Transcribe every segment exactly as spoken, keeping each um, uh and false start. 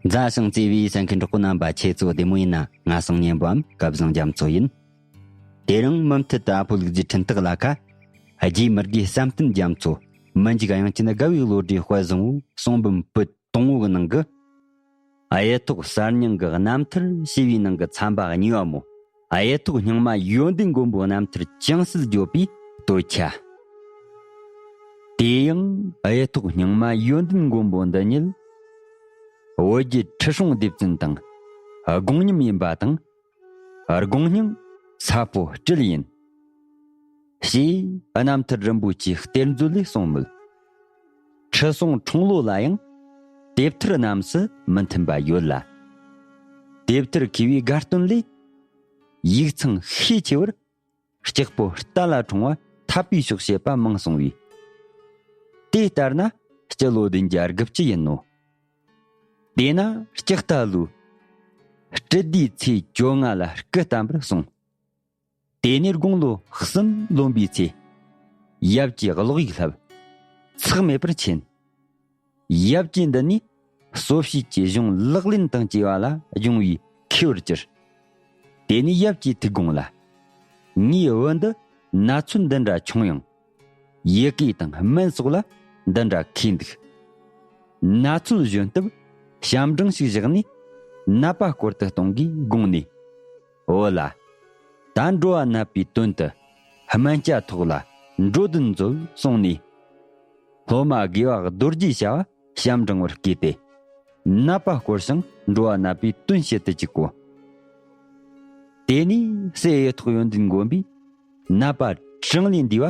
མཛའ་ཞིང་བརྩེ་བའི་གསན་མཁན་གྲོགས་པོ་རྣམ་པ་ཁྱེད་ཚོ་བདེ་མོ་ཡིན་ན། ང་སང་ཉན་པའམ་སྐལ་བཟང་རྒྱ་མཚོ་ཡིན། དེ་རིང་མུ་མཐུད་དུ་ཨ་ཕོ་ལུག་རྫི་འཕྲིན་སྟེགས་ལ་ཁ། རྗེ་མི་དགེ་བསམ་གཏན་རྒྱ་མཚོ། མི་འཇིགས་དབྱངས་ཅན་དགའ་བའི་བློ་གྲོས་དཔལ་བཟང་བོའི་གསུང་འབུམ་པོད་དང་པོ་གི་ནང་གི། གཡུ་ཐོག་གསར་རྙིང་གི་རྣམ་ཐར་ཞེས་པའི་ནང་གི་ཚན་པ་གཉིས་པ་མོ། གཡུ་ཐོག་རྙིང་མ་ཡོན་ཏན་མགོན་པོའི་རྣམ་ཐར་ཅུང་ཟད་བརྗོད་པའི་སྟོད་ཆ། དེ་ཡང་གཡུ་ཐོག་རྙིང་མ་ཡོན་ཏན་མགོན་པོ་འདི་ཉིད། བོད་བརྒྱུད་ཁྲི་སྲོང་ལྡེ་བཙན་དང་། དགོངས་མཉམ་ཡིན་པ་དང་། དགོངས་རྙིང་ས་ཕོ་སྤྲུལ་ཡིན། ཞེས་རྣམ་ཐར་རིན་པོ་ཆེའི་གཏེར་མཛོད་ལས་གསུངས་མོད། ཁྲི་སྲོང་འཁྲུངས་ལོ་ལ་ཡང་དེབ་ཐེར་རྣམས་སུ་མི་མཐུན་པ་ཡོད་ལ། དེབ་ཐེར་མཁས་པའི་དགའ་སྟོན་ལས། ཡིག་ཚང་ཤས་ཆེ་བར་ལྕགས་པོ་རྟ་ལ་འཁྲུངས་པ་འཐབ་པའི་ཕྱོགས་བཤད་པ་མང་གསུངས་པས། དེ་ལྟར་ན་སྤྱི་ལོ་བདུན་བརྒྱ་དགུ་བཅུ་ཡིན་ནོ། དེས་ན་ལྕགས་རྟ་ལོའི་སྤྲུལ་ཟླའི་ཚེས་བཅོ་ལྔ་ལ་སྐུ་བལྟམས་པར་གསུངས། དེ་ནས་དགུང་ལོ་གསུམ་ལོན་པའི་ཚེ། ཡབ་ཀྱི་ཀློག་ཡིག་བསླབ། ཚེགས་མེད་པར་མཁྱེན། ཡབ་ཀྱིས་འདི་ནས་གསོ་བྱེད་ཀྱི་གཞུང་ལག་ལེན་དང་བཅས་པ་ལ་སྦྱོང་བའི་མཁས་པར་གྱུར། དེ་ནས་ཡབ་ཀྱི་ཐུགས་དགོངས་ལ། ངའི་བུ་འདི་ན་ཚོད་འདི་འདྲ་ཆུང་ཡང་། ཡི་གེ་དང་སྨན་སོགས་ལ་འདི་འདྲ་མཁས་འདུག། ན་ཚོད་གཞོན་སྟབས་ཞབས་འབྲིང་ཞིག་བཞག་ནས་ནད་པ་སྐོར་དུ་གཏོང་གིས་དགོངས་ནས། འོ་ལ། ད་འགྲོ་བ་ནད་པའི་དོན་དུ་སྨན་སྐྱ་ཐོག་ལ་འགྲོ་དོན་མཛོད་གསུངས་ནས། སློབ་མ་དགེ་བ་རྡོ་རྗེའི་བྱ་བ་ཞབས་འབྲིང་བར་བསྐོས་ཏེ། ནད་པ་སྐོར་ཞིང་འགྲོ་བ་ནད་པའི་དོན་བྱེད་དུ་བཅུག་གོ། དེ་ནས་སྲས་གཡུ་ཐོག་ཡོན་ཏན་མགོན་པོས་ནད་པ་གྲངས་ལས་འདས་པ་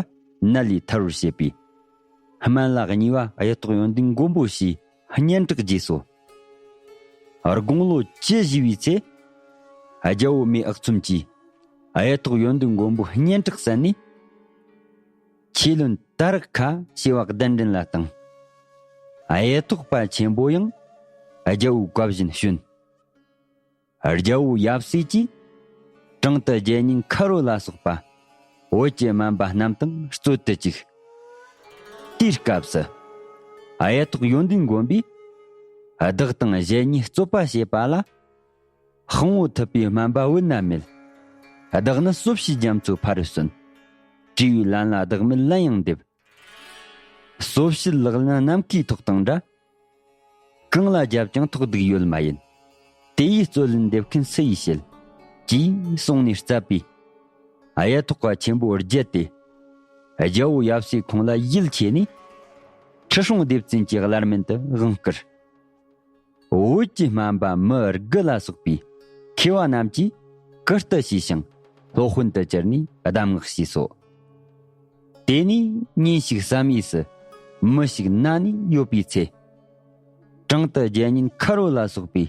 ནད་ལས་ཐར་བར་བྱེད་པའི་སྨན་བླ་གཉིས་པ་གཡུ་ཐོག་ཡོན་ཏན་མགོན་པོ་ཞེས་སྙན་གྲགས་རྗེས་སོ། དགུང་ལོ་བཅུ་བཞེས་པའི་ཚེ། རྒྱལ་པོ་མེས་ཨག་ཚོམ་གྱིས་གཡུ་ཐོག་ཡོན་ཏན་མགོན་པོའི་སྙན་གྲགས་གསན་ནས། ཆོས་བློན་ད་རག་ཁ་ཞེས་པ་གདན་འདྲེན་ལ་བཏང་། གཡུ་ཐོག་པ་ཆེན་པོ་ཡང་རྒྱལ་པོའི་བཀའ་བཞིན་བྱོན། རྒྱལ་པོ་ཡབ་སྲས་ཀྱིས་བྲང་དུ་རྒྱལ་གཉན་ཁ་རོ་ལ་སོགས་པ་བོད་ཀྱི་སྨན་པ་རྣམས་དང་རྩོད་དུ་བཅུག། དེའི་སྐབས་སུ་གཡུ་ཐོག་ཡོན་ཏན་མགོན་པོས་བདག་དང་གཞན་གཉིས་རྩོད་པ་བྱེད་པ་ལ། དཔང་པོ་ཐུབ་པའི་སྨན་པ་བོད་ན་མེད། བདག་ནི་གསོ་བྱེད་རྒྱ་མཚོའི་ཕ་རོལ་སོན། དྲི་བའི་ལན་ལ་བདག་མེད་ལན་ཡང་འདེབས། གསོ་བྱེད་ལག་ལེན་ནམ་མཁའི་ཐོག་དང་འདྲ། གང་ལ་བརྒྱབ་ཀྱང་ཐོགས་སྡུག་ཡོད་མ་ཡིན། དེ་ཡི་རྩོད་ལན་འདེབས་མཁན་སུ་ཡིས་བྱེད། ཅེས་གསུངས་ནས་སྩལ་པས། གཡུ་ཐོག་པ་ཆེན་པོ་བརྒྱལ་ཏེ། རྒྱལ་པོ་ཡབ་སྲས་ཁོང་ལ་ཡིད་ཆེས་ནས། ཁྲི་སྲོང་ལྡེ་བཙན་གྱི་བླ་སྨན་དུ་དབང་བསྐུར། བོད་ཀྱི་སྨན་པ་མི་དགུ་ལ་སོགས་པའི་མཁས་པ་རྣམས་ཀྱིས་བཀུར་སྟི་བྱས་ཤིང་སློབ་དཔོན་དུ་གྱུར་ནས་གདམས་ངག་བྱས་སོ། དེ་ནས་ཉིན་ཞིག་བསམ་ཡས་སུ་མི་ཞིག་ན་ནས་ཡོད་པའི་ཚེ། བྲང་དུ་རྒྱལ་གཉན་ཁ་རོ་ལ་སོགས་པའི་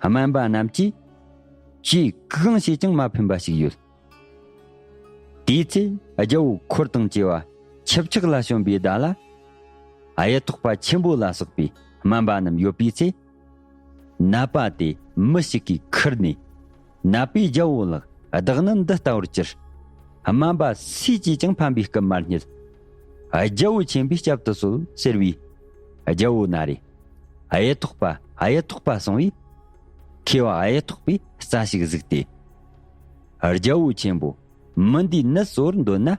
སྨན་པ་རྣམས་ཀྱིས་ཆོས་གང་བྱས་ཀྱང་མ་ཕན་པ་ཞིག་ཡོད། དེའི་ཚེ་རྒྱལ་པོ་འཁོར་དང་བཅས་པ་ཆིབས་ཆགས་ལ་བྱོན་པའི་བརྡ་ལ། གཡུ་ཐོག་པ་ཆེན་པོ་ལ་སོགས་པའི་སྨན་པ་རྣམས་ཡོད་པའི་ཚེ། ནད་པ་དེ་མི་ཞིག་གིས་ཁུར་ནས། ནད་པས་རྒྱལ་པོ་ལགས། བདག་ནི་འདི་ལྟ་བུར་གྱུར། སྨན་པ་སུས་ཀྱིས་ཀྱང་ཕན་པའི་སྐུ་མ་རྙེད། རྒྱལ་པོ་ཆེན་པོས་བསྐྱབ་ཏུ་གསོལ་ཟེར་བས། རྒྱལ་པོ་ན་རེ། གཡུ་ཐོག་པ་གཡུ་ཐོག་པ་གསུང་བས། མཁས་པ་གཡུ་ཐོག་པས་རྩ་ཞིག་གཟིགས་ཏེ། རྒྱལ་པོ་ཆེན་པོ་མི་འདིའི་ནད་གསོ་བར་འདོད་ན།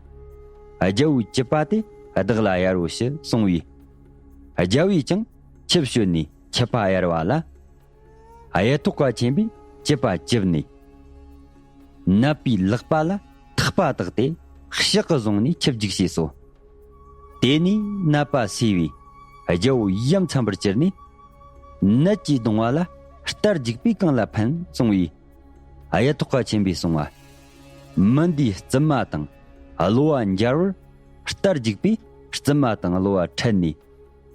རྒྱལ་པོའི་སྐྱི་པ་དེ་བདག་ལ་གཡར་རོ་ཞུ་གསུང་བས། རྒྱལ་པོས་ཀྱང་ཆིབས་ཞོན་ནས་སྐྱི་པ་གཡར་བ་ལ། གཡུ་ཐོག་པ་ཆེན་པོས་སྐྱི་པ་བཅིབས་ནས། ནད་པའི་ལག་པ་ལ་ཐག་པ་བཏགས་ཏེ་ཕྱག་གིས་བཟུང་ནས་ཆིབས་རྒྱུགས་བྱས་སོ། དེ་ནས་ནད་པ་སོས་པས་རྒྱལ་པོ་ཡ་མཚན་པར་གྱུར་ནས། ནད་ཀྱིས་གདུང་བ་ལ་རྟ་རྒྱུག་པས་གང་ལ་ཕན་གསུང་བས། གཡུ་ཐོག་པ་ཆེན་པོས་གསུང་བ། མི་འདིའི་རྩིབས་མ་དང་གློ་བ་འབྱར་བར་རྟ་རྒྱུག་པས་རྩིབས་མ་དང་གློ་བ་འཕྲལ་ནས་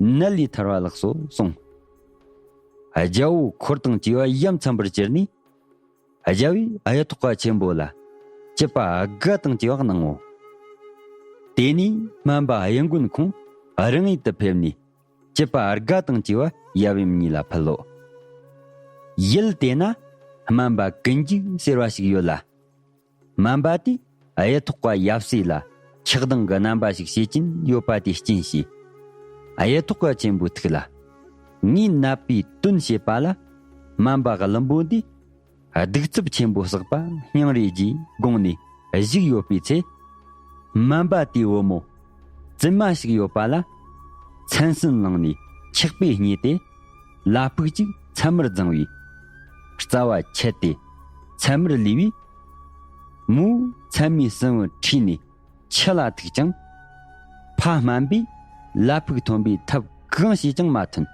ནད་ལས་ཐར་བ་ལགས་སོ་གསུངས། རྒྱལ་པོ་འཁོར་དང་བཅས་པ་ཡ་མཚན་པར་གྱུར་ནས། རྒྱལ་པོས་གཡུ་ཐོག་པ་ཆེན་པོ་ལ་སྐྱི་པ་དགའ་དང་བཅས་པ་གནང་ངོ་། དེ་ནས་སྨན་པ་གཡུ་མགོན་ཁོང་རང་ངོས་དུ་ཕེབས་ནས་སྐྱི་པ་དགའ་དང་བཅས་པ་ཡབ་ཡུམ་གཉིས་ལ་ཕུལ་ལོ། ཡུལ་དེ་ན་སྨན་པ་ཀུན་འཇུག་ཟེར་བ་ཞིག་ཡོད་ལ། སྨན་པ་དེས་གཡུ་ཐོག་པ་ཡབ་སྲས་ལ་ཆགས་སྡང་གི་རྣམ་པ་ཞིག་བྱེད་ཀྱིན་ཡོད་པ་དེ་རྐྱེན་བྱས། གཡུ་ཐོག་པ་ཆེན་པོའི་ཐུགས་ལ། ངའི་ནད་པའི་དོན་བྱེད་པ་ལ་ སྨན་པ་ཀླུ་འབུམ་འདིས་གདུག་རྩུབ་ཆེན་པོ་བསགས་པ་སྙིང་རེ་རྗེས་དགོངས་ནས་བཞུགས་ཡོད་པའི་ཚེ། སྨན་པ་དེའི་བུ་མོ་བཙུན་མ་ཞིག་ཡོད་པ་ལ་མཚན་སྲན་བླངས་ནས་ཆག་པས་མཉེས་ཏེ། ལ་ཕུག་ཅིག་མཚན་མར་བརྫངས་པས། རྩ་བ་ཆད་དེ་མཚན་མར་ལུས་པས། མོའི་མཚན་མོའི་སྲིན་བུ་ཁྲོས་ནས་ཆུ་ལ་ཐུག་ཀྱང་། ཕ་སྨན་པས་ལ་ཕུག་ཐོན་པའི་ཐབས་གང་བྱས་ཀྱང་མ་ཐོན།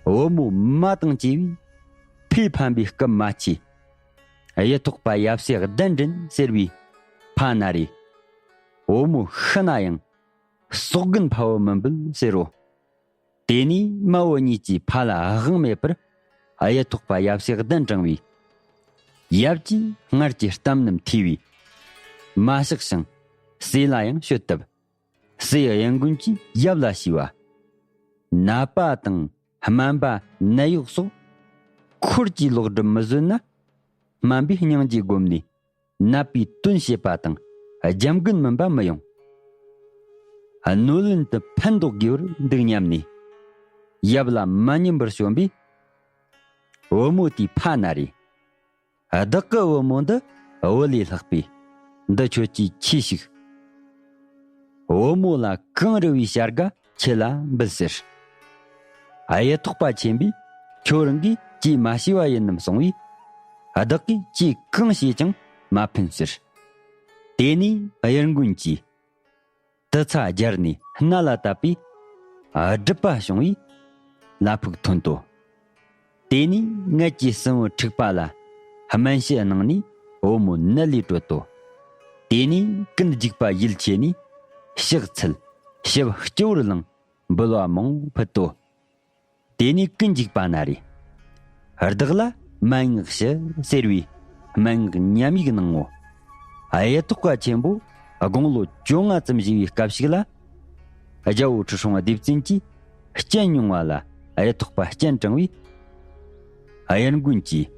བུ་མོ་མ་དང་བཅས་པས་ཕས་ཕན་པའི་སྐབས་མ་ཆེ། གཡུ་ཐོག་པ་ཡབ་སྲས་གདན་འདྲེན་ཟེར་བའི་ཕ་ན་རེ། བུ་མོ་ཤི་ན་ཡང་སྲོག་རྒན་ཕ་བུ་མི་འབུལ་ཟེར་རོ། དེ་ནས་མ་བུ་གཉིས་ཀྱིས་ཕ་ལ་དབང་མེད་པར་གཡུ་ཐོག་པ་ཡབ་སྲས་གདན་དྲངས་པས། ཡབ་ཀྱིས་སྔར་གྱི་གཏམ་རྣམས་ཐོས་པས་མ་བཤགས་ཤིང་སྲས་ལ་ཡང་ཤོད་བཏབ། སྲས་གཡུ་མགོན་གྱིས་ཡབ་ལ་ཞུས་པ། ནད་པ་དང་སྨན་པ་ནད་གཡོག་སོགས་འཁོར་གྱི་ལོག་སྒྲུབ་མི་བཟོད་ན། སྨན་པའི་སྙིང་རྗེ་བསྒོམས་ནས་ནད་པའི་དོན་བྱེད་པ་དང་རྒྱབ་འགལ་མིན་པ་མི་ཡོང་། གནོད་ལན་དུ་ཕན་འདོགས་དགོས་པར་འདུག་སྙམ་ནས། ཡབ་ལ་མ་ཉན་པར་བྱོན་པས། བུ་མོ་དེའི་ཕ་ན་རེ། བདག་གི་བུ་མོ་འདི་བུ་ལས་ལྷག་པས། འདི་ཁྱོད་ཀྱིས་ཁྱོས་ཤིག། བུ་མོ་ལ་གངས་རི་བའི་བྱ་དགའ་ཁྱེད་ལ་འབུལ་ཟེར། གཡུ་ཐོག་པ་ཆེན་པོས་ཁྱོད་རང་གིས་ཅིས་མ་ཤེས་པ་ཡིན་ནམ་གསུང་བས། བདག་གིས་ཅིས་གང་བྱས་ཀྱང་མ་ཕན་ཟེར། དེ་ནས་གཡུ་མགོན་གྱིས་དུ་ཚ་སྦྱར་ནས་སྣ་ལ་བཏབ་པས། སྒྲིབ་པ་བྱུང་བས་ལ་ཕུག་ཐོན་ཏོ། དེ་ནས་མངལ་གྱི་སྲིན་བུ་འཁྲིག་པ་ལ་སྨན་དཔྱད་གནང་ནས་བུ་མོ་ནད་ལས་གྲོལ་ཏོ། དེ་ནས་ཀུན་འཇུག་པ་ཡིད་ཆེས་ནས་ཕྱག་འཚལ། ཞབས་སྤྱི་བོར་བླངས། འབུལ་བ་མང་པོ་ཕུལ་ཏོ། དེ་ནས་ཀུན་འཇུག་པ་ན་རེ། བདག་ལ་མན་ངག་ཞུ་ཟེར་བས་མན་ངག་ཉམས་ཡིག་གནང་ངོ་། གཡུ་ཐོག་པ་ཆེན་པོ་དགུང་ལོ་བཅོ་ལྔ་ཙམ་བཞེས་པའི་སྐབས་ཤིག་ལ། རྒྱལ་པོ་ཁྲི་སྲོང་ལྡེ་བཙན་གྱིས་སྤྱན་མྱོང་བ་ལ་གཡུ་ཐོག་པ་སྤྱན་དྲངས་པས། གཡུ་མགོན་གྱིས།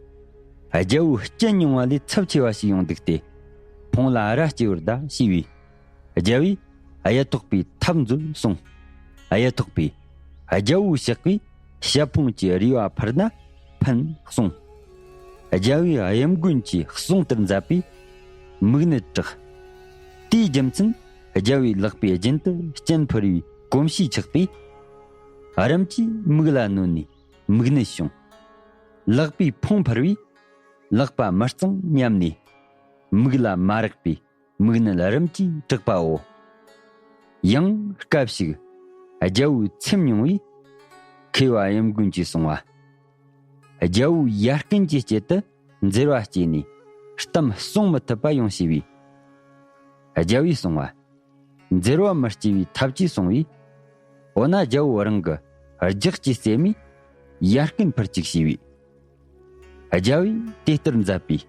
རྒྱལ་པོའི་སྤྱན་མྱོང་བ་ལས་ཚབས་ཆེ་བ་ཞིག་ཡོང་འདུག་སྟེ། ཕུང་ལ་ར་སྐྱེ་བར་གདའ་ཞེས་པས། རྒྱལ་པོས་གཡུ་ཐོག་པའི་ཐབས་མཛོད་གསུངས། གཡུ་ཐོག་པས་རྒྱལ་པོའི་ཕྱག་གིས་ཞབས་ཕུང་གི་རུས་པ་འཕུར་ན་ཕན་གསུངས། རྒྱལ་པོས་གཡུ་མགོན་གྱི་གསུང་ལྟར་མཛད་པས་མིག་ནད་དྲག། དེའི་རྒྱུ་མཚན་རྒྱལ་པོའི་ལག་པའི་རྒྱུན་དུ་སྤྱན་འཕུར་བའི་གོམས་གཤིས་ཆགས་པས། རིམ་གྱིས་མིག་ལ་གནོད་ནས་མིག་ནད་བྱུང་། ལག་པའི་ཕུང་འཕུར་བས་ལག་པ་མི་གཙང་སྙམ་ནས་མིག་ལ་མ་རེག་པས་མིག་ནད་རིམ་གྱིས་དྲག་པའོ། ཡང་སྐབས་ཤིག་རྒྱལ་པོའི་ཚེམས་མྱོང་བས་མཁས་པ་གཡུ་མགོན་གྱིས་གསུངས་པ། རྒྱལ་པོའི་ཡར་རྐན་གྱི་དཀྱིལ་དུ་འཛེར་བ་སྐྱེས་ནས་གཏམ་གསུང་མི་ཐུབ་པ་ཡོང་ཞེས་པས། རྒྱལ་པོས་གསུངས་པ། འཛེར་བ་མི་སྐྱེ་བའི་ཐབས་ཅེས་གསུངས་པས། འོ་ན་རྒྱལ་པོ་རང་གི་རྒྱགས་ཀྱིས་བརྩེ་མོས་ཡར་རྐན་འཕུར་ཅིག་ཞེས་པས། རྒྱལ་པོས་དེ་ལྟར་མཛད་པས་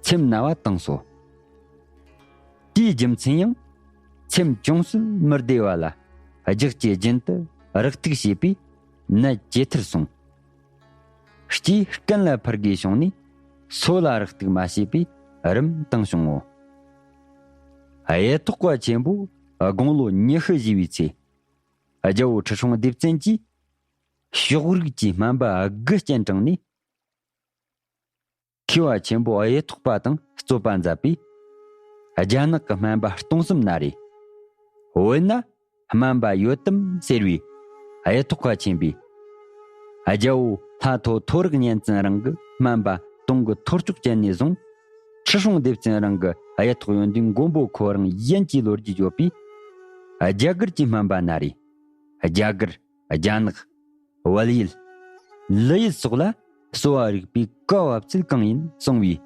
ཚེམས་ན་བ་བཏང་སོ། དེའི་རྒྱུ་མཚན་ཡང་ཚེམས་ཅུང་ཟད་མི་བདེ་བ་ལ་རྒྱགས་ཀྱི་རྒྱུན་དུ་རེག་ཐུག་བྱས་པས་ནད་ཇེ་ཐུར་སོང་། སྐྱེས་རྐན་ལ་འཕུར་དགོས་བྱུང་ནས་སོ་ལ་རེག་ཐུག་མ་བྱས་པས་རིམས་བཏང་བྱུང་ངོ་། གཡུ་ཐོག་པ་ཆེན་པོ་དགུང་ལོ་ཉི་ཤུ་བཞེས་པའི་ཚེ། རྒྱལ་པོ་ཁྲི་སྲོང་ལྡེ་བཙན་གྱིས་ཕྱོགས་རིས་ཀྱི་སྨན་པ་དགུ་སྤྱན་དྲངས་ནས། མཁས་པ་ཆེན་པོ་གཡུ་ཐོག་པ་དང་རྩོད་པ་མཛད་པས། རྒྱ་ནག་གི་སྨན་པ་སྟོང་གསུམ་ན་རེ། བོད་ན་སྨན་པ་ཡོད་དམ་ཟེར་བས། གཡུ་ཐོག་པ་ཆེན་པོས། རྒྱལ་པོ་ལྷ་ཐོ་ཐོ་རག་གཉན་བཙན་རིང་གི་སྨན་པ་སྟོང་གི་ཐོར་ཅོག་ཅན་ནས་བཟུང་། ཁྲི་སྲོང་ལྡེ་བཙན་རིང་གི་གཡུ་ཐོག་ཡོན་ཏན་མགོན་པོ་ཁོ་རང་ཡན་གྱི་ལོ་རྒྱུས་བརྗོད་པས། རྒྱ་གར་གྱི་སྨན་པ་ན་རེ། རྒྱ་གར། རྒྱ་ནག་བལ་ཡུལ། ལི་ཡུལ་སོགས་ལ་གསོ་བ་རིག་པའི་བཀའ་བབས་ཚུལ་གང་ཡིན་གསུང་བས།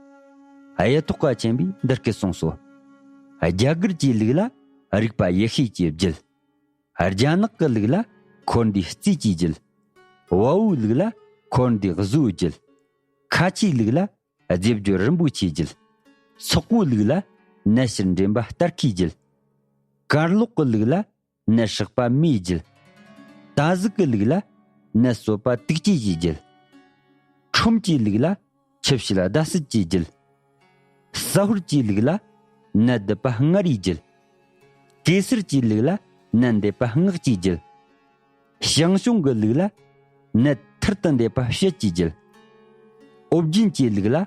གཡུ་ཐོག་པ་ཆེན་པོས་འདི་སྐད་གསུངས་སོ། རྒྱ་གར་གྱི་ལུགས་ལ་རིག་པ་ཡེ་ཤེས་ཀྱིས་བརྒྱུད། རྒྱ་ནག་གི་ལུགས་ལ་འཁོར་འདས་རྩིས་ཀྱིས་བརྒྱུད། བལ་པོའི་ལུགས་ལ་འཁོར་འདས་གཟུགས་བརྒྱུད། ཁ་ཆེའི་ལུགས་ལ་རྫས་སྦྱོར་རིན་པོ་ཆེས་བརྒྱུད། སོག་པོའི་ལུགས་ལ་ནད་ཕྱིར་འདྲེན་པ་སྟར་ཁས་བརྒྱུད། གར་ལོག་གི་ལུགས་ལ་ནད་སྲེག་པ་མེས་བརྒྱུད། ཏ་ཟུག་གི་ལུགས་ལ་ནད་གསོད་པ་དུག་ཅན་གྱིས་བརྒྱུད། ཁྲོམ་གྱི་ལུགས་ལ་ཆུ་བྱད་ཟླ་སྲིད་ཀྱིས་བརྒྱུད། ཟ་ཧོར་གྱི་ལུགས་ལ་ནད་སྡུད་པ་མངར་རིས་བརྒྱུད། གེ་སར་གྱི་ལུགས་ལ་ནད་འདེབས་པ་སྔགས་ཀྱིས་བརྒྱུད། ཞང་ཞུང་གི་ལུགས་ལ་ནད་ཐུར་དུ་འདེབས་པ་བཤད་ཀྱིས་བརྒྱུད། ཨོ་རྒྱན་གྱི་ལུགས་ལ།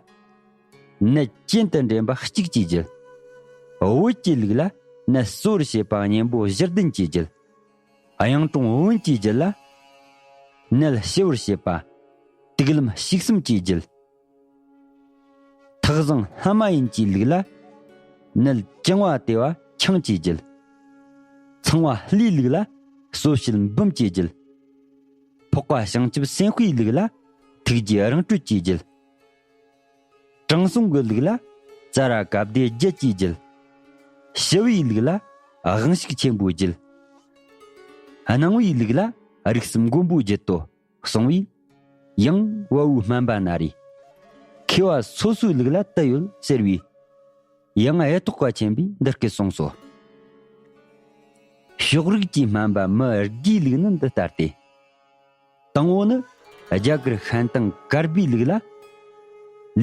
ནད་གྱེན་དུ་འདྲེན་པ་གཅིག་བཅས་རྒྱུད། བོད་ཀྱི་ལུགས་ལ། ནད་གསོ་བར་བྱེད་པ་གཉེན་པོ་བཞི་ལྡན་གྱི་རྒྱུད། གཡུང་དྲུང་བོན་གྱི་རྒྱུད་ལ། ནད་ཞི་བར་བྱེད་པ། དུག་ལམ་ཞུགས་གསུམ་གྱི་རྒྱུད། ཐག་བཟང་ལྷ་མ་ཡིན་གྱི་ལུགས་ལ། ནད་བཅིང་བ་དེ་བ་ཆང་གི་རྒྱུད། ཚངས་པ་ཀླུའི་ལུགས་ལ། གསོ་བྱེད་འབུམ་གྱི་རྒྱུད། འཕགས་པ་བྱང་ཆུབ་སེམས་དཔའི་ལུགས་ལ། ཐུགས་རྗེ་རང་གྲོལ་གྱི་རྒྱུད། དྲང་སྲོང་གི་ལུགས་ལ། ཙཱ་ར་གབ་སྡེ་བརྒྱད་ཀྱི་རྒྱུད། ཞི་བའི་ལུགས་ལ། དབང་ཕྱུག་ཆེན་པོའི་རྒྱུད། སྣང་བའི་ལུགས་ལ། རིགས་གསུམ་མགོན་པོའི་རྒྱུད་དོ། གསུངས་པས། ཡང་བལ་པོའི་སྨན་པ་ན་རེ། མཁས་པ་སོ་སོའི་ལུགས་ལ་དུ་ཡོད་ཟེར་བས། ཡང་གཡུ་ཐོག་པ་ཆེན་པོས་འདི་སྐད་གསུངས་སོ། ཕྱོགས་རིས་ཀྱི་སྨན་པ་མི་དགུའི་ལུགས་ནི་འདི་ལྟ་སྟེ། དང་པོ་ནི། རྒྱ་གར་ཤན་སྟག་དཀར་པོའི་ལུགས་ལ།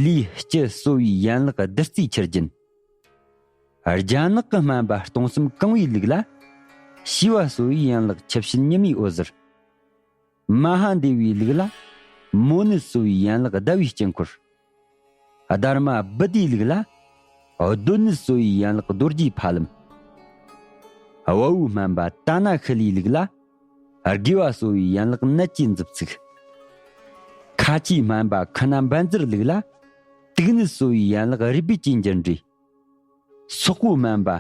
ལུས་སྤྱི་གསོ་བའི་ཡན་ལག་བདུད་རྩིའི་ཆུ་རྒྱུན། རྒྱ་ནག་གི་སྨན་པ་སྟོང་གསུམ་གང་བའི་ལུགས་ལ། བྱིས་པ་གསོ་བའི་ཡན་ལག་ཆུ་བྱད་ཉི་མའི་འོད་ཟེར། མ་ཧཱ་དེ་བའི་ལུགས་ལ། མོ་ནད་གསོ་བའི་ཡན་ལག་ཟླ་བའི་དཀྱིལ་འཁོར། ཨ་དྷརྨ་བི་དྷིའི་ལུགས་ལ། གདོན་ནད་གསོ་བའི་ཡན་ལག་རྡོ་རྗེའི་ཕ་ལམ། བལ་པོའི་སྨན་པ་ཏཱ་ན་ཤི་ལའི་ལུགས་ལ། རྒས་པ་གསོ་བའི་ཡན་ལག་ནད་ཀྱི་མཛུབ་ཚུགས། ཁ་ཆེའི་སྨན་པ་ཁ་ན་བཛྲའི་ལུགས་ལ། དུག་ནད་གསོ་བའི་ཡན་ལག་རུས་སྦལ་གྱི་འགྱུར་འགྲོས། སོག་པོའི་སྨན་པ་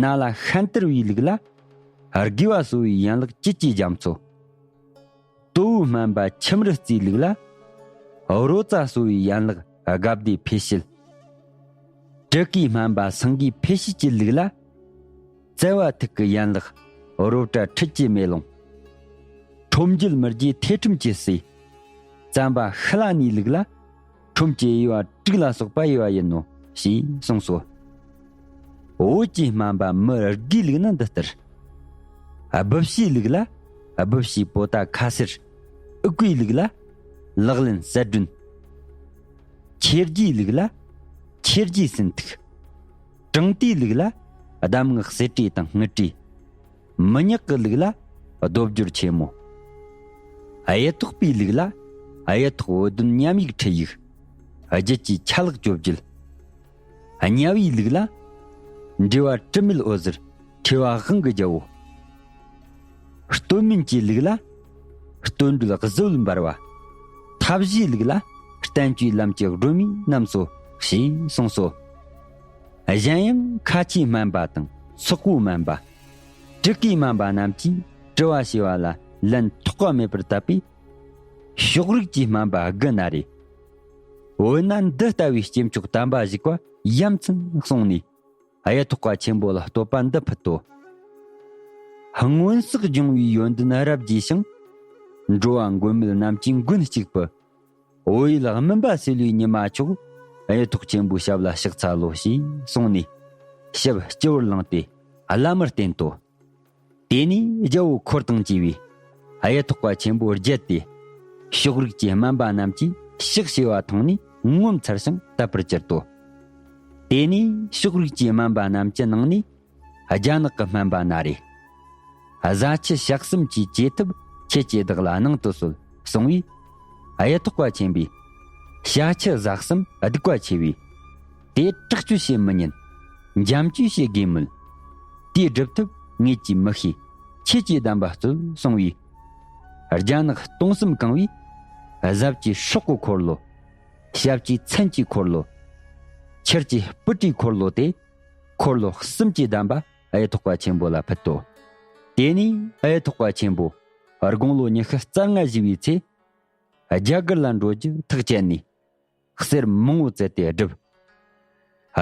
ན་ལ་ཤན་ཏུར་བའི་ལུགས་ལ། རྒས་པ་གསོ་བའི་ཡན་ལག་བཅུད་ཀྱི་རྒྱ་མཚོ། དོ་བོའི་སྨན་པ་ཁྱིམ་རི་རྩེའི་ལུགས་ལ། རོ་ཙ་གསོ་བའི་ཡན་ལག་སྒ་བདེ་འཕེལ་ཞལ། དྲུ་ཀའི་སྨན་པ་སེང་གེ་འཕེལ་ཞལ་གྱི་ལུགས་ལ། བཙལ་བ་ཐུག་གི་ཡན་ལག་རོ་བཀྲ་ཁྲུས་ཀྱི་མེ་ལོང་། ཁྲོམ་རྒྱུད་མི་རྒྱའི་ཐེ་ཁྲིམས་ཀྱི་སྲས། བཙན་པ་ཤི་ལ་ནིའི་ལུགས་ལ། ཁྲོམ་གྱི་དབྱེ་བ་དྲུག་ལ་སོགས་པ་དབྱེ་བ་ཡིན་ནོ། ཞེས་གསུངས་སོ། བོད་ཀྱི་སྨན་པ་མི་དགུའི་ལུགས་ནི་འདི་ལྟར། སྦུབ་ཕྱེའི་ལུགས་ལ། སྦུབ་ཕྱེའི་པོ་ཏ་ཁ་སེར། ཨུ་ཀུའི་ལུགས་ལ། ལག་ལེན་གསལ་སྒྲོན། ཆེ་རྒྱས་ལུགས་ལ། ཆེ་རྒྱས་སུན་ཐུག། དྲང་ཏིའི་ལུགས་ལ། གདམས་ངག་གསེར་བྲིས་དང་དངུལ་བྲིས། མི་ཉག་གི་ལུགས་ལ། ལྡོབ་སྦྱོར་ཆེན་མོ། གཡུ་ཐོག་པའི་ལུགས་ལ། གཡུ་ཐོག་འོད་ལྡན་ཉམས་ཡིག་ཁྲིད་ཡིག། རྒྱུད་ཀྱི་ཆ་ལག་བཅོ་བརྒྱད། དམྱལ་བའི་ལུགས་ལ། འགྲེལ་བ་དྲི་མེད་འོད་ཟེར་ཁྲོས་པ་དབང་གི་རྒྱལ་པོ། སྟོད་སྨད་ཀྱི་ལུགས་ལ། སྟོད་འགྲོའི་གཟི་འོད་འབར་བ། མཐའ་བཞིའི་ལུགས་ལ། བསྟན་བཅོས་ལམ་གྱི་སྒྲོན་མེ་རྣམས་སོ། ཞེས་གསུངས་སོ། གཞན་ཡང་ཁ་ཆེའི་སྨན་པ་དང་སོག་པོའི་སྨན་པ། དྲུ་ཀའི་སྨན་པ་རྣམས་ཀྱིས་དྲི་བ་བྱས་པ་ལ་ལན་ཐོགས་པ་མེད་པར་བཏབ་པས། ཕྱོགས་རིས་ཀྱི་སྨན་པ་དགུ་ན་རེ། འོ་ན་འདི་ལྟ་བུའི་སྐྱེས་མཆོག་དམ་པ་ཞིག་པ་ཡ་མཚན་གསུངས་ནས། གཡུ་ཐོག་པ་ཆེན་པོ་ལ་བསྟོད་པ་འདི་ཕུལ་ཏོ། སྔོན་བསགས་སྦྱོང་བའི་ཡོན་ཏན་རབ་རྒྱས་ཤིང་། འགྲོ་བ་མགོན་མེད་རྣམས་ཀྱི་མགོན་གཅིག་པུ། བོད་ཡུལ་སྨིན་པ་སེ་ལུའི་ཉི་མ་མཆོག་གཡུ་ཐོག་ཆེན་པོའི་ཞབས་ལ་ཕྱག་འཚལ་ལོ་ཞེས་གསུངས་ནས། ཞབས་སྤྱི་བོར་བླངས་ཏེ་བླ་མར་བསྟེན་ཏོ། དེ་ནས་རྒྱལ་པོ་འཁོར་དང་བཅས་པས་གཡུ་ཐོག་པ་ཆེན་པོ་བརྒྱད་དེ། ཕྱོགས་རིས་ཀྱི་སྨན་པ་རྣམས་ཀྱིས་ཕྱག་བྱས་པ་མཐོང་ནས་ངོ་མཚར་ཞིང་དད་པར་གྱུར་ཏོ། དེ་ནས་ཕྱོགས་རིས་ཀྱི་སྨན་པ་རྣམས་ཀྱི་ནང་ནས་རྒྱ་ནག་གི་སྨན་པ་ན་རེ། བཟའ་ཆུ་ཞག་གསུམ་གྱི་བཅོས་ཐབས་ཁྱེད་ཀྱིས་བདག་ལ་གནང་དུ་གསོལ་གསུང་བས། གཡུ་ཐོག་པ་ཆེན་པོས། བྱ་ཆུ་བཟའ་གསུམ་སྡིག་པ་ཆེ་བས། དེ་དྲག་སྤྱོད་བྱེད་མི་ཉན། འཇམ་སྤྱོད་བྱེད་དགོས་མོད། དེའི་སྒྲུབ་ཐབས་ངེད་ཀྱིས་མི་ཤེས། ཁྱེད་ཀྱིས་གདམས་པ་སྩོལ་གསུང་བས། རྒྱ་ནག་སྟོང་གསུམ་གང་བས། གཟབ་ཀྱི་སྲོག་གི་འཁོར་ལོ། ཞབས་ཀྱི་མཚན་གྱི་འཁོར་ལོ། ཁྱེར་གྱི་སྤུ་གྲིའི་འཁོར་ལོ་སྟེ། འཁོར་ལོ་གསུམ་གྱི་གདམས་པ་གཡུ་ཐོག་པ་ཆེན་པོ་ལ་ཕུལ་ཏོ། དེ་ནས་གཡུ་ཐོག་པ་ཆེན་པོ་དགུང་ལོ་ཉི་ཤུ་རྩ་ལྔ་བཞེས་པའི་ཚེ། རྒྱ་གར་ལ་འགྲོ་རྒྱུ་ཐག་བཅད་ནས། གསེར་མང་པོ་བཙལ་ཏེ་བསྒྲུབས།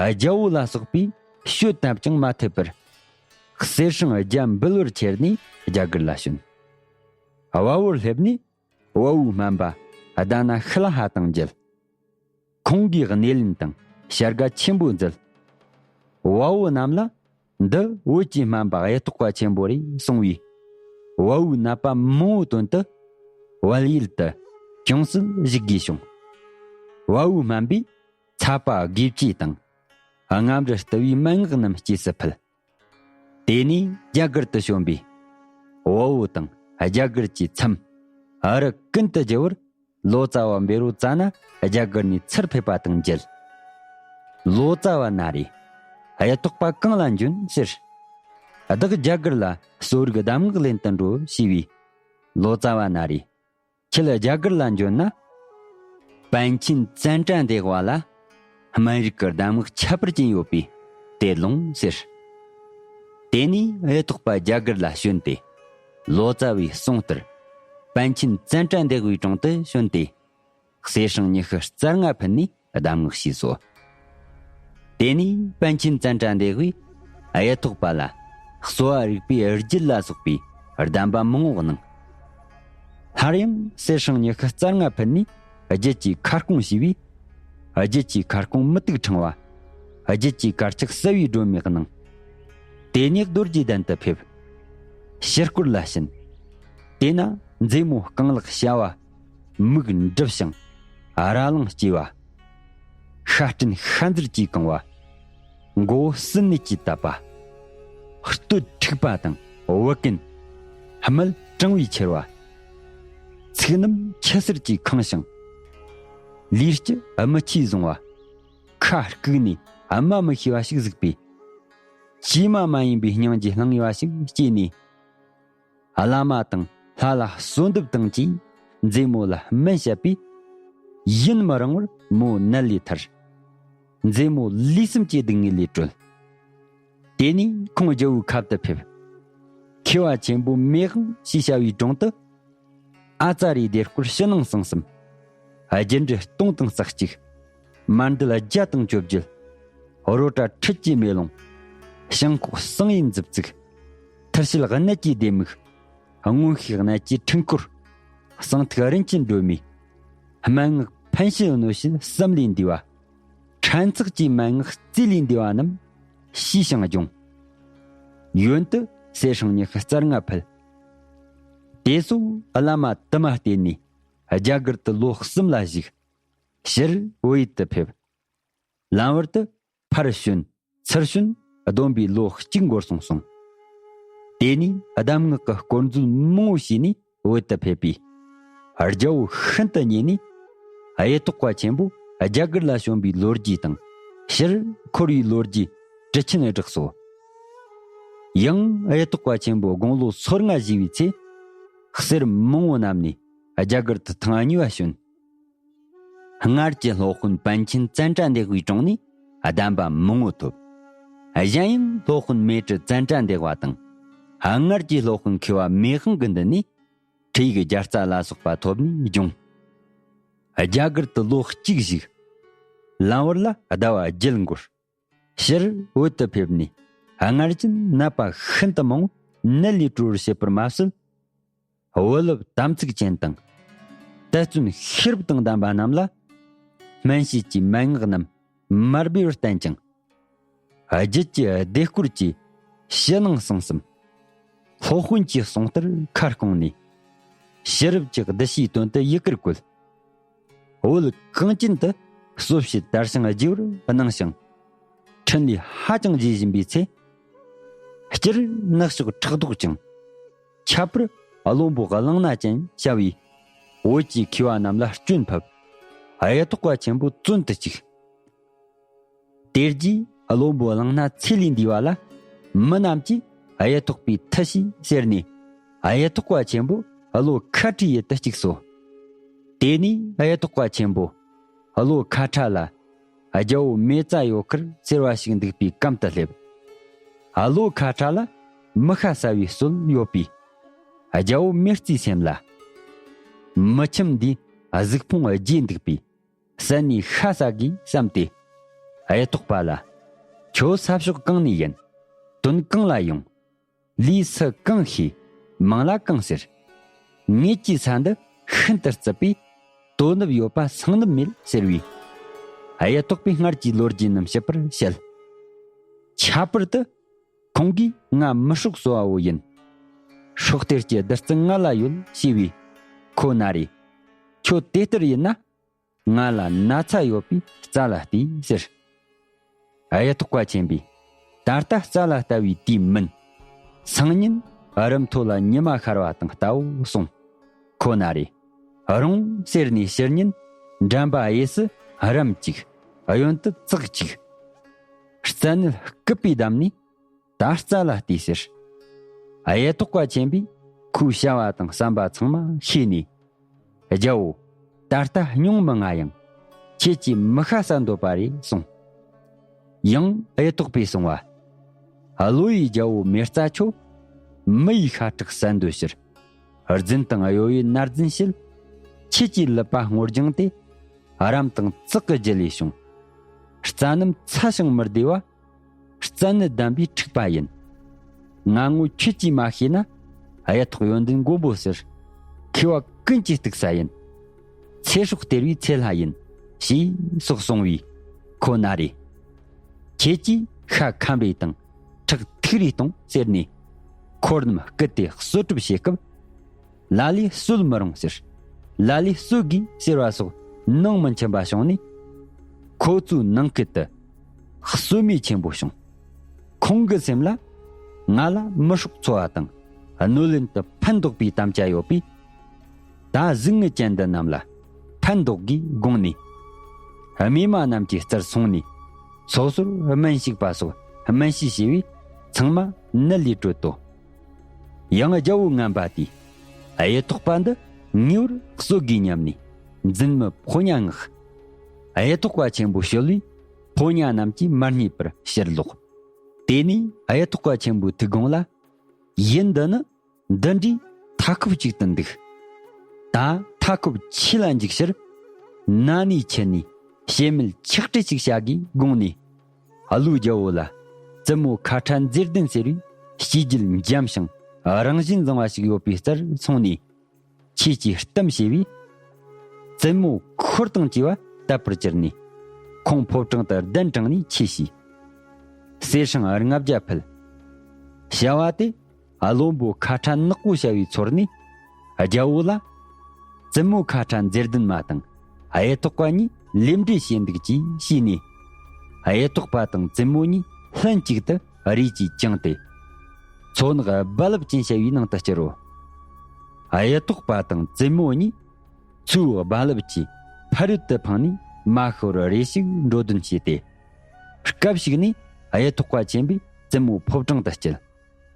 རྒྱལ་པོ་ལ་སོགས་པས་ཞོ་བཏབ་ཀྱང་མ་ཐེབས་པར། གསེར་སྲང་བརྒྱ་འབུལ་བར་ཁྱེར་ནས་རྒྱ་གར་ལ་བྱོན། བལ་པོར་སླེབས་ནས་བལ་པོའི་སྨན་པ་ཨ་དྷ་ན་ཤི་ལ་ཧ་དང་མཇལ། ཁོང་གིས་སྣེ་ལེན་དང་བྱ་དགའ་ཆེན་པོ་མཛད། བལ་པོ་རྣམས་ལ། འདི་བོད་ཀྱི་སྨན་པ་གཡུ་ཐོག་པ་ཆེན་པོ་རེད་གསུང་བས། བལ་པོའི་ནད་པ་མང་པོའི་དོན་དུ་བལ་ཡུལ་དུ་ཅུང་ཟད་བཞུགས་དགོས་བྱུང་། བལ་པོའི་སྨན་པས་ཚ་པ་དགེ་བཅུས་དང་རྔམ་རུ་ལྟ་བུའི་མན་ངག་རྣམས་སྐྱེས་སུ་ཕུལ། དེ་ནས་རྒྱ་གར་དུ་བྱོན་པས། བལ་པོ་དང་རྒྱ་གར་གྱི་མཚམས་ཨ་རི་ཀུན་ཏུ་རྒྱལ་བར་ ལོ་ཙཱ་བ་བཻ་རོ་ཙ་ན་རྒྱ་གར་ནས་ཚུར་ཕེབས་པ་དང་མཇལ། ལོ་ཙཱ་བ་ན་རེ། གཡུ་ཐོག་པ་གང་ལ་འབྱོན་ཟེར། བདག་རྒྱ་གར་ལ་གསོ་རིག་གདམས་ངག་ལེན་དུ་འགྲོ་ཞེས་པས། ལོ་ཙཱ་བ་ན་རེ། ཁྱེད་རྒྱ་གར་ལ་འབྱོན་ན། པཎ་ཆེན་ཙནྡྲ་འདི་བ་ལ་སྨན་རིགས་ཀྱི་གདམས་ངག་ཁྱད་པར་ཅན་ཡོད་པས་དེ་ལོངས་ཟེར། དེ་ནས་གཡུ་ཐོག་པ་རྒྱ་གར་ལ་བྱོན་ཏེ། ལོ་ཙཱ་བའི་གསུང་ལྟར། པཎ་ཆེན་ཙནྡྲ་འདི་བའི་དྲུང་དུ་བྱོན་ཏེ། གསེར་སྲང་ཉི་ཤུ་རྩ་ལྔ་ཕུལ་ནས་གདམས་ངག་ཞུས་སོ། དེ་ནས་པཎ་ཆེན་ཙནྡྲ་འདི་བས་གཡུ་ཐོག་པ་ལ་གསོ་བ་རིག་པའི་རྒྱུད་ལ་སོགས་པའི་གདམས་པ་མང་བོ་གནང་། སླར་ཡང་གསེར་སྲང་ཉི་ཤུ་རྩ་ལྔ་ཕུལ་ནས་རྒྱུད་ཀྱི་ཁ་སྐོང་ཞུས་པས། རྒྱུད་ཀྱི་ཁ་སྐོང་མུ་ཏིག་ཕྲེང་བ། རྒྱུད་ཀྱི་དཀར་ཆག་གསལ་བའི་སྒྲོན་མེ་གནང་། དེ་ནས་རྡོ་རྗེ་གདན་དུ་ཕེབས། ཕྱིར་སྐོར་ལ་ཕྱིན། དེ་ན་མཛེ་མོ་རྐང་ལག་བྱ་བ། མིག་འབྲུབ་ཞིང་ར་ལང་སྐྱེས་པ། ཤ་སྤྲིན་ཤ་འཛུར་གྱིས་གང་བ། མགོ་བོ་སྲིན་ནད་ཀྱིས་བཏབ་པ། སྟོད་འཁྲིགས་པ་དང་བུ་ཀུན། སྨད་གྲང་བས་ཁྱེར་བ། ཚིགས་རྣམས་ཁྱི་གསེར་གྱིས་ཁེངས་ཤིང་། ལུས་སྤྱི་རྨུ་ཆུས་བཟུང་བ། ཁ་སྐུགས་ནས་སྨྲ་མི་ཤེས་པ་ཞིག་གཟིགས་པས། ཇི་མ་མ་ཡིན་པའི་སྙིང་རྗེ་བསླངས་ཡོད་པ་ཞིག་སྐྱེས་ནས། བླ་མ་དང་ལྷ་ལ་གསོལ་འདེབས་དང་བཅས་མཛེ་མོ་ལ་སྨན་བཤད་པས། ཡུན་མི་རིང་བར་མོ་ནད་ལས་ཐར། མཛེ་མོ་ལུས་སེམས་ཀྱི་སྡུག་བསྔལ་ལས་གྲོལ། དེ་ནས་ཁོང་རྒྱལ་པོའི་ཁབ་ཏུ་ཕེབས། མཁས་པ་ཆེན་པོ་མེ་དབང་ཞེས་བྱ་བའི་དྲུང་དུ། ཨ་ཙ་རིའི་སྡེ་སྐོར་ཕྱི་ནང་གསང་གསུམ། རྒྱུ་འབྲུ་སྟོང་དང་རྩ་གཅིག། མར་འདུལ་བརྒྱ་དང་བཅོ་བརྒྱད། རོ་བྲ་ཁྲུས་ཀྱི་མེ་ལོང་། བྱང་ཁོག་གསང་བའི་མཛུབ་ཚུགས། མཐུར་བྱེད་གནད་ཀྱི་ལྡེ་མིག། སྔོན་ཤེས་གནད་ཀྱི་འཕྲུལ་འཁོར། གསང་ཐིག་རིན་ཆེན་སྒྲོན་མེ། སྨན་སྔགས་ཕན་བྱེད་གནོད་བྱེད་བསམ་ལས་འདས་པ། ཕྲན་ཚེགས་ཀྱི་མན་ངག་རྩིས་ལས་འདས་པ་རྣམས་ཤེས་ཤིང་སྦྱོང་། ཡོན་དུ་གསེར་སྲང་ཉི་ཤུ་རྩ་ལྔ་ཕུལ། དེ་སོགས་བླ་མ་དུ་མ་བསྟེན་ནས་རྒྱ་གར་དུ་ལོ་གསུམ་ལ་བཞུགས། ཕྱིར་བོད་ཡུལ་དུ་ཕེབས། ལམ་བར་དུ་ཕར་བྱོན་ཚུར་བྱོན་བསྡོམས་པས་ལོ་གཅིག་འགོར་སོང་གསུངས། དེ་ནས་གདམས་ངག་གི་དཀོར་མཛོད་མང་བོ་བྱས་ནས། བོད་དུ་ཕེབས་པས། རྒྱལ་པོ་ཤིན་ཏུ་མཉེས་ནས། གཡུ་ཐོག་པ་ཆེན་པོ་རྒྱ་གར་ལ་བྱོན་པའི་ལོ་རྒྱུས་དང་། ཕྱིར་འཁོར་བའི་ལོ་རྒྱུས་དྲི་ཆེན་བསྒྲགས་སོ། ཡང་གཡུ་ཐོག་པ་ཆེན་པོ་དགུང་ལོ་སོ་ལྔ་བཞེས་པའི་ཚེ། གསེར་མང་བོ་བསྣམས་ནས་རྒྱ་གར་དུ་ཐེངས་གཉིས་པ་བྱོན། སྔར་གྱི་སློབ་དཔོན་པཎ་ཆེན་ཙནྡྲ་འདི་བའི་དྲུང་ནས་གདམས་པ་མང་བོ་ཐོབ། གཞན་ཡང་སློབ་དཔོན་མཻ་ཏྲི་ཙནྡྲ་འདི་བ་དང་། སྔར་གྱི་སློབ་དཔོན་མཁས་པ་མེ་དབང་གི་མདུན་ནས་ཁྲིད་ཡིག་བརྒྱ་རྩ་ལ་སོགས་པ་ཐོབ་ནས་སྦྱོང་། རྒྱ་གར་དུ་ལོ་གཅིག་བཞུགས། ལམ་བར་ལ་ཟླ་བ་བརྒྱད་འགོར། ཕྱིར་བོད་དུ་ཕེབས་ནས་སྔར་བཞིན་ནད་པ་ཤིན་ཏུ་མང་པོ་ནད་ལས་གྲོལ་བར་བྱེད་པར་མ་ཟད། བུ་སློབ་དམ་ཚིག་ཅན་དང་། དད་བརྩོན་ཤེས་རབ་དང་ལྡན་པ་རྣམས་ལ་སྨན་དཔྱད་ཀྱི་མན་ངག་རྣམས་མར་སྦས་པར་བསྟན་ཅིང་། རྒྱུད་ཀྱི་སྡེ་སྐོར་གྱི་ཕྱི་ནང་གསང་གསུམ། སློབ་དཔོན་གྱི་གསུང་ལྟར་ཁ་སྐོང་ནས། ཕྱི་རབས་ཀྱི་གདུལ་བྱའི་དོན་དུ་ཡི་གེར་བཀོད། བོད་གངས་ཅན་དུ་གསོལ་བྱེད་དར་ཞིང་རྒྱས་པར་གནང་ཞིང་། འཕྲིན་ལས་ཧ་ཅང་རྒྱས་བཞིན་པའི་ཚེ། སྤྱིར་ནག་ཕྱོགས་ཕྲག་དོག་ཅིང་། ཁྱད་པར་བློན་པོ་གླང་སྣ་ཅན་བྱ་བའི་བོད་ཀྱི་མཁས་པ་རྣམས་ལ་སྐྱོན་ཕབ། གཡུ་ཐོག་པ་ཆེན་པོ་བཙོན་དུ་བཅུག། དེ་རྗེས་བློན་པོ་གླང་སྣ་ཚེ་ལས་འདས་པ་ལ། མི་རྣམས་ཀྱིས་གཡུ་ཐོག་པའི་མཐུ་ཞེས་ཟེར་ནས། གཡུ་ཐོག་པ་ཆེན་པོ་བློ་ཁ་ཁྲིའི་ཡུལ་དུ་བཅུག་སོ། དེ་ནས་གཡུ་ཐོག་པ་ཆེན་པོ་བློ་ཁ་ཁྲ་ལ། རྒྱལ་པོ་མེ་བཙའ་ཡོད་ཁར་ཟེར་བ་ཞིག་འདུག་པའི་གམ་དུ་སླེབས། བློ་ཁ་ཁྲ་ལ་མི་ཤ་ཟ་བའི་སྲོལ་ཡོད་པས། རྒྱལ་པོ་མེ་བཙའི་སེམས་ལ། མི་ཁྱིམ་འདིའི་གཟུགས་ཕུང་རྒྱས་འདུག་པས། བསད་ནས་ཤ་ཟ་དགོས་བསམ་སྟེ། གཡུ་ཐོག་པ་ལ། ཁྱོད་ས་ཕྱོགས་གང་ནས་ཡིན། དོན་གང་ལ་ཡོང་། ལས་སུ་གང་ཤེས། མིང་ལ་གང་ཟེར། ངེད་ཀྱིས་ས་འདི་ཤིན་ཏུ་བརྩིགས་པས། དོ་ནུབ་ཡོད་པ་སངས་ནུབ་མེད་ཟེར་བས། གཡུ་ཐོག་པས་སྔར་གྱི་ལོ་རྒྱུས་རྣམས་ཞིབ་པར་བཤད། ཁྱད་པར་དུ། ཁོང་གིས་ང་མི་སྲོག་གསོ་བ་བོ་ཡིན། སྲོག་གཏེར་གྱི་བདུད་རྩི་ང་ལ་ཡོད་ཞེས་པས། ཁོ་ན་རེ། ཁྱོད་དེ་ལྟར་ཡིན་ན། ང་ལ་ན་ཚ་ཡོད་པས་རྩ་ལ་ལྟོས་ཟེར། གཡུ་ཐོག་པ་ཆེན་པོས། ད་ལྟ་རྩ་ལ་ལྟ་བའི་དུས་མིན། སང་ཉིན་རི་མཐོ་ལ་ཉི་མ་ཤར་བ་དང་ལྟའོ་གསུངས། ཁོ་ན་རེ། རུང་ཟེར་ནས་ཕྱིར་ཉིན་འགྲམ་པ་གཡས་སུ་རམ་གཅིག་གཡོན་དུ་ཙག་གཅིག་རྩ་ནད་སྐུད་པས་བསྡམས་ནས། ད་རྩ་ལ་ལྟོས་ཟེར། གཡས་ཐོག་པ་ཆེན་པོས་ཁོའི་བྱ་བ་དང་བསམ་པ་ཚང་མ་ཤེས་ནས། རྒྱལ་བོ། ད་ལྟ་སྙུང་མི་ང་ཡང་། ཁྱེད་ཀྱིས་མི་ཤ་ཟ་འདོད་པ་རེད་གསུངས། ཡང་གཡས་ཐོག་པས་གསུངས་པ། བློ་ཡི་རྒྱལ་བོ་མེ་རྩ་ཁྱོད། མི་ཡི་ཤ་ཁྲག་ཟ་འདོད་ཕྱིར། རྫུན་དང་གཡོ་བའི་ནར་འཛིན་བྱེད། ཁྱེད་ཀྱི་ལུད་པ་སྔོ་ལྗང་སྟེ། རམ་དང་ཙག་གི་རྒྱུ་ལས་བྱུང་། རྩ་རྣམས་ཚ་ཞིང་མི་བདེ་བ། རྩ་ནད་བསྡམས་པའི་འཁྲུགས་པ་ཡིན། ང་ངོ་ཁྱོད་ཀྱིས་མ་ཤེས་ན། གཡས་ཐོག་ཡོན་ཏན་མགོན་པོ་ཟེར། མཁས་པ་ཀུན་གྱི་གཏུག་ས་ཡིན། ཚེ་སྲོག་སྟེར་བའི་ཚེ་ལྷ་ཡིན། ཞེས་སོགས་གསུངས་པས། ཁོ་ན་རེ། ཁྱེད་ཀྱིས་ཤ་ཁམ་རེ་དང་། ཁྲག་ཐིགས་རེ་གཏོང་ཟེར་ནས། འཁོར་རྣམས་བསྐུལ་ཏེ་གསོད་གྲབས་བྱེད་སྐབས། ལ་ལས་གསོད་མི་རུང་ཟེར། ལ་ལས་གསོད་དགོས་ཟེར་བ་སོགས་ནང་མི་མཁྱེན་པ་བྱུང་ནས། ཁོ་ཚོའི་ནང་ཁུལ་དུ་གསོད་མེད་ཆེན་པོ་བྱུང་། ཁོང་གི་སེམས་ལ་ང་ལ་མི་སྲོག་འཚོ་བ་དང་གནོད་ལན་དུ་ཕན་འདོགས་པའི་དམ་བཅའ་ཡོད་པས། ད་གཟུགས་ངན་ཅན་འདི་རྣམས་ལ་ཕན་འདོགས་དགོས་དགོངས་ནས། རྨས་མ་རྣམས་ཀྱི་རྩར་སོང་ནས། སོ་སོར་སྨན་བྱུག་པ་སོགས་སྨན་དཔྱད་བྱས་པས་ཚང་མ་ནད་ལས་གྲོལ་ཏོ། ཡང་རྒྱལ་བོ་ངན་པ་དེས་གཡས་ཐོག་པ་འདི་ངེས་པར་གསོད་དགོས་སྙམ་ནས་རྫུན་མི་ཕོ་ཉ་མངགས། གཡས་ཐོག་པ་ཆེན་པོ་བྱོལ་བས་ཕོ་ཉ་རྣམས་ཀྱིས་མ་རྙེད་པར་ཕྱིར་ལོག། དེ་ནས་གཡས་ཐོག་པ་ཆེན་པོའི་ཐུགས་དགོངས་ལ། ཡུལ་འདི་ནི་འདི་འདྲའི་མཐའ་འཁོབ་ཅིག་ཏུ་འདུག་ད་མཐའ་འཁོབ་ཆོས་ལ་འཇུག་ཕྱིར། ན་ནས་ཁྱེར་ནས་བྱེ་མེད་ཆག་སྒྲིལ་ཅིག་བྱ་དགོས་དགོངས་ནས། ཀླུའི་རྒྱལ་པོ་ལ་བཙུན་མོ་ཁ་ཁྲ་མཛེས་ལྡན་ཟེར་བའི་སྐྱེས་རྒྱུད་འཇམ་ཞིང་རང་བཞིན་བཟང་བ་ཞིག་ཡོད་པའི་རྩར་སོང་ནས། ཁྱེད་ཀྱིས་གཏམ་བྱས་པས། བཙུན་མོ་འཁོར་དང་བཅས་པ་དད་པར་གྱུར་ནས། ཁོང་ཕོ་བྲང་དུ་གདན་དྲངས་ནས་ཆོས་བྱས། གསེར་སྲང་ལྔ་བརྒྱ་ཕུལ། བྱ་བ་དེ་བློན་པོ་ཁ་ཁྲ་ནག་པོ་བྱ་བའི་ཚོར་ནས། རྒྱལ་པོ་ལ། བཙུན་མོ་ཁ་ཁྲ་མཛེས་ལྡན་མ་དང་གཡས་ཐོག་པ་གཉིས་ལེན་འདྲེན་བྱས་འདུག་ཅེས་ཞུས་ནས། གཡས་ཐོག་པ་དང་བཙུན་མོ་གཉིས་ལྷན་ཅིག་ཏུ་རས་ཀྱིས་བཅིངས་ཏེ། མཚོ་ནག་རྦ་རླབས་ཅན་བྱ་བའི་ནང་དུ་བསྐྱུར་རོ། གཡས་ཐོག་པ་དང་བཙུན་མོ་གཉིས་མཚོའི་རྦ་རླབས་ཀྱིས་ཕ་རོལ་ཏུ་འཕངས་ནས་མ་ཤོར་བར་རེ་ཞིག་འགྲོ་དོན་བྱས་ཏེ། སྐབས་ཤིག་ནས་གཡས་ཐོག་པ་ཆེན་པོས་བཙུན་མོ་ཕོ་བྲང་དུ་བསྐྱལ།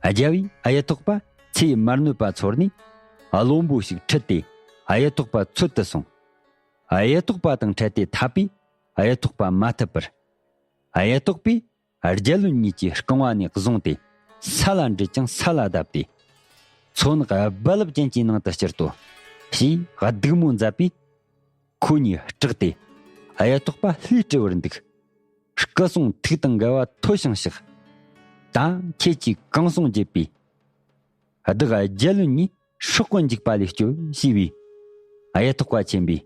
རྒྱལ་བོས་གཡས་ཐོག་པ་ཚེ་མ་གནོད་པ་ཚོར་ནས། བློན་པོ་ཞིག་ཁྲིད་དེ་གཡས་ཐོག་པ་འཚོལ་དུ་སོང་། གཡས་ཐོག་པ་དང་འཕྲད་དེ་འཐབ་པས་གཡས་ཐོག་པ་མ་ཐུབ་པར། གཡས་ཐོག་པས་རྒྱལ་བློན་གཉིས་ཀྱི་རྐང་བ་ནས་བཟུང་སྟེ་ས་ལ་འདྲིད་ཅིང་ས་ལ་བརྡབས་ཏེ། མཚོ་ནག་རྦ་རླབས་ཅན་གྱི་ནང་དུ་བསྐྱུར་ཏོ། ཞེས་སྡིགས་མོ་མཛད་པས། ཁོ་གཉིས་སྐྲག་སྟེ་གཡས་ཐོག་པ་ལྷས་སྤྲུལ་བར་འདུག་སྐུ་གསུང་ཐུགས་དང་འགལ་བ་མཐོལ་ཞིང་བཤགས། ད་ཁྱེད་ཀྱིས་གང་གསུང་བགྱིས་པས། བདག་རྒྱལ་བློན་གཉིས་སྲོག་གི་འཇིགས་པ་ལས་སྐྱོབ་ཞེས་པས། གཡས་ཐོག་པ་ཆེན་པོས།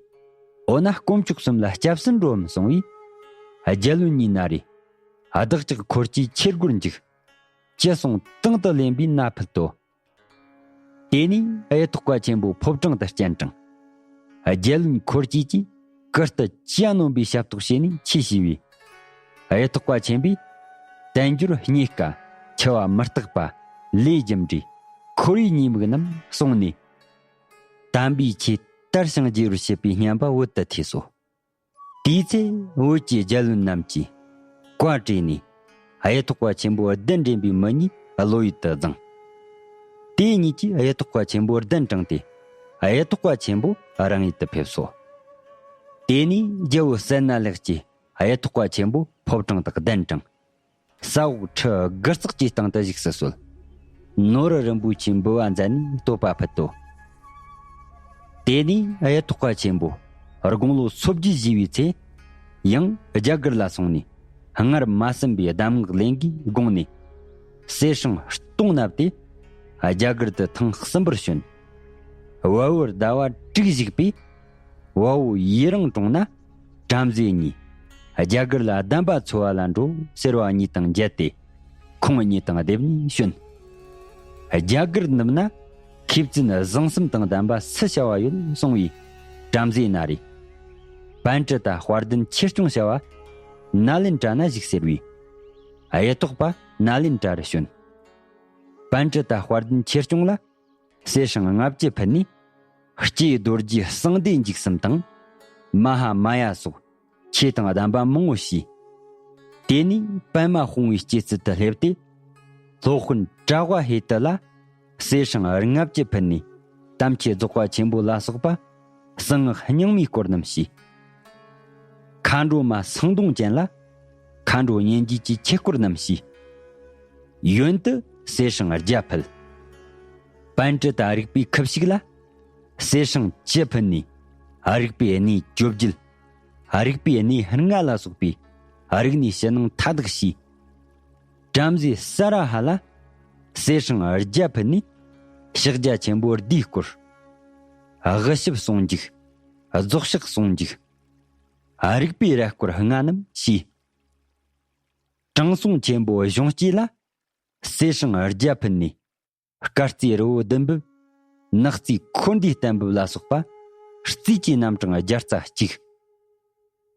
འོ་ན་དཀོན་མཆོག་གསུམ་ལ་སྐྱབས་སུ་འགྲོའམ་གསུང་བས། རྒྱལ་བློན་གཉིས་ན་རེ། བདག་ཅག་འཁོར་གྱིས་ཆོས་སྒོར་འཇུག་ཅེས་གསུངས་དང་དུ་ལེན་པས་མནའ་ཕུལ་ཏོ། དེ་ནས་གཡས་ཐོག་པ་ཆེན་པོ་ཕོ་བྲང་དུ་སྤྱན་དྲངས། རྒྱལ་བློན་འཁོར་གྱིས་ཀྱིས་ཀིར་ཏི་ཅི་ཡ་ནོན་པའི་ཞབས་ཏོག་བྱས་ནས་ཆོས་བྱས་པས། གཡས་ཐོག་པ་ཆེན་པོས། དལ་འབྱོར་རྙེད་དཀའ། འཆི་བ་མི་རྟག་པ། ལས་རྒྱུ་འབྲས། འཁོར་བའི་ཉེས་དམིགས་རྣམས་གསུངས་ནས། དམ་པའི་ཆོས་དར་ཞིང་རྒྱས་པར་བྱེད་པའི་སྙམ་པ་བོད་དུ་ཐོས་སོ། དེའི་ཚེ་བོད་ཀྱི་རྒྱལ་བློན་རྣམས་ཀྱིས་བཀའ་བྲིས་ནས། གཡས་ཐོག་པ་ཆེན་པོ་གདན་འདྲེན་པའི་མི་གཉིས་བློ་ཡུལ་དུ་བརྫངས། དེ་གཉིས་ཀྱིས་གཡས་ཐོག་པ་ཆེན་པོ་གདན་དྲངས་ཏེ། གཡས་ཐོག་པ་ཆེན་པོ་རང་ཡུལ་དུ་ཕེབས་སོ། དེ་ནས་རྒྱལ་བོ་སད་ན་ལེགས་ཀྱིས་གཡས་ཐོག་པ་ཆེན་པོ་ཕོ་བྲང་དུ་གདན་དྲངས། ས་འོག་ཁྲི་དགུ་བརྩེགས་ཀྱི་སྟེང་དུ་བཞུགས་སུ་གསོལ། ནོར་རིན་པོ་ཆེའི་འབུལ་བ་མཛད་ནས་བསྟོད་པ་ཕུལ་ཏོ། དེ་ནས་གཡས་ཐོག་པ་ཆེན་པོ་དགུང་ལོ་སོ་བརྒྱད་བཞེས་པའི་ཚེ། ཡང་རྒྱ་གར་ལ་སོང་ནས་སྔར་མ་ཟིན་པའི་གདམས་ངག་ལེན་གྱིས་དགོངས་ནས། གསེར་སྲང་སྟོང་བསྣམས་ཏེ། རྒྱ་གར་དུ་ཐེངས་གསུམ་པར་བྱོན། བལ་བོར་ཟླ་བ་དྲུག་བཞུགས་པས། བལ་བོ་ཡི་རང་གྲོང་ན་བྲམ་ཟེ་གཉིས། རྒྱ་གར་ལ་གདམས་པ་འཚོལ་བ་ལ་འགྲོ་ཟེར་བ་གཉིས་དང་མཇལ་ཏེ། ཁོང་གཉིས་དང་སྡེབ་ནས་བྱོན། རྒྱ་གར་ནུབ་ན་མཁས་བཙུན་བཟང་གསུམ་དང་ལྡན་པ་སུ་བྱ་བ་ཡོད་གསུང་བས། བྲམ་ཟེ་ན་རེ། པཎ་ཌི་ཏ་དཔལ་ལྡན་ཆོས་སྐྱོང་བྱ་བ་ནཱ་ལེནྡྲ་ན་བཞུགས་ཟེར་བས། གཡས་ཐོག་པ་ནཱ་ལེནྡྲ་རུ་བྱོན། པཎ་ཌི་ཏ་དཔལ་ལྡན་ཆོས་སྐྱོང་ལ། གསེར་སྲང་ལྔ་བཅུ་ཕུལ་ནས། སྐྱེས་རྡོ་རྗེ་གསང་བདེ་འཇིགས་གསུམ་དང་། མ་ཧཱ་མ་ཡ་སོགས་ཆོས་དང་གདམས་པ་མང་བོ་ཞུས། དེ་ནས་པདྨ་དཔུང་བའི་སྐྱེད་ཚལ་དུ་སླེབས་ཏེ། སློབ་དཔོན་གྲྭ་པ་ཧེ་ཏི་ལ་གསེར་སྲང་ལྔ་བཅུ་ཕུལ་ནས་དམ་ཆོས་རྫོགས་པ་ཆེན་པོ་ལ་སོགས་པ་གསང་སྔགས་རྙིང་མའི་སྐོར་རྣམས་ཞུས། མཁའ་འགྲོ་མ་སེང་གདོང་ཅན་ལ་མཁའ་འགྲོ་གཉེན་བརྒྱུད་ཀྱི་ཆོས་སྐོར་རྣམས་ཞུས། ཡོན་དུ་གསེར་སྲང་བརྒྱ་ཕུལ། པཎ་ཌི་ཏ་རིག་པའི་ཁུ་བྱུག་ལ་གསེར་སྲང་བཅུ་ཕུལ་ནས་རིག་པའི་གནས་བཅོ་བརྒྱད། རིག་པའི་གནས་ལྔ་ལ་སོགས་པའི་རིག་གནས་ཕྱི་ནང་མཐའ་དག་ཞུས། བྲམ་ཟེ་ས་ར་ཧ་ལ་གསེར་སྲང་བརྒྱ་ཕུལ་ནས་ཕྱག་རྒྱ་ཆེན་པོ་བསྡུས་སྐོར། དབུ་ཞབས་ཟུང་འཇུག། རྫོགས་ཕྱག་ཟུང་འཇུག། རིག་པའི་ར་སྐོར་ལྔ་རྣམས་ཞུས། དྲང་སྲོང་ཆེན་པོ་གཞུང་སྐྱེས་ལ་གསེར་སྲང་བརྒྱ་ཕུལ་ནས། སྐར་རྩིས་རི་བོ་བདུན་འབུབ། ནག་རྩིས་འཁོར་འདས་གཏན་འབུབ་ལ་སོགས་པ་རྩིས་ཀྱི་རྣམ་གྲངས་བརྒྱ་རྩ་གཅིག།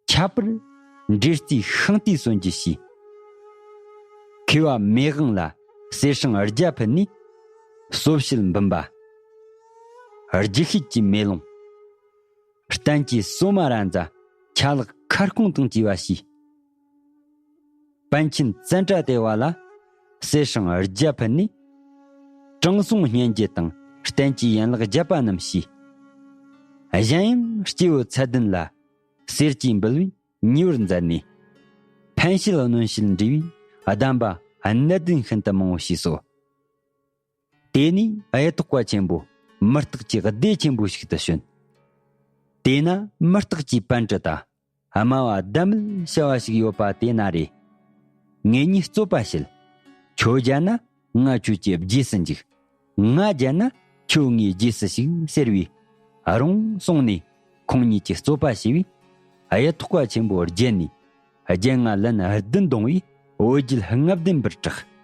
ཁྱད་པར་འབྲེལ་རྩིས་ཤིང་རྟའི་སྲོལ་འབྱེད་ཞུས། མཁས་པ་མེ་དབང་ལ་གསེར་སྲང་བརྒྱ་ཕུལ་ནས་གསོ་བྱེད་འབུམ་པ། རྒྱུ་ཤེས་ཀྱི་མེ་ལོང་། བསྟན་གྱི་སོ་མ་ར་མཛའ་ཆ་ལག་ཁ་སྐོང་དང་བཅས་པ་ཞུས། པཎ་ཆེན་ཙནྡྲ་དེ་བ་ལ་གསེར་སྲང་བརྒྱ་ཕུལ་ནས། དྲང་སྲོང་སྙན་བརྒྱུད་དང་བསྟན་གྱི་ཡན་ལག་བརྒྱ་པ་རྣམས་ཞུས། གཞན་ཡང་སྐྱེ་བོ་ཚད་ལྡན་ལ་གསེར་གྱི་འབུལ་བས་ཉེ་བར་མཛད་ནས། ཕན་བྱེད་གནོད་བྱེད་འབྲེལ་བའི་གདམས་པ་གནད་དོན་ཤིན་ཏུ་མང་བོ་ཞུས་སོ། དེ་ནས་གཡུ་ཐོག་པ་ཆེན་པོ་མུ་སྟེགས་ཀྱི་སྡེ་ཆེན་པོ་ཞིག་ཏུ་བྱོན། དེ་ན་མུ་སྟེགས་ཀྱི་པཎ་ཌི་ཏ་སྨྲ་བ་ཟླ་མེད་བྱ་བ་ཞིག་ཡོད་པ་དེ་ན་རེ། ངེད་གཉིས་རྩོད་པ་བྱེད། ཁྱོད་རྒྱལ་ན་ང་ཁྱོད་ཀྱི་རྗེས་སུ་འཇུག། ང་རྒྱལ་ན་ཁྱོད་ངའི་རྗེས་སུ་ཞུགས་ཟེར་བས། རུང་གསུངས་ནས་ཁོང་གཉིས་ཀྱིས་རྩོད་པ་བྱས་པས། གཡུ་ཐོག་པ་ཆེན་པོ་རྒྱལ་ནས། རྒྱལ་ང་ལན་བདུན་བརྡུངས་པས་འོད་བརྒྱལ་རྔ་བདུན་པར་གྲགས།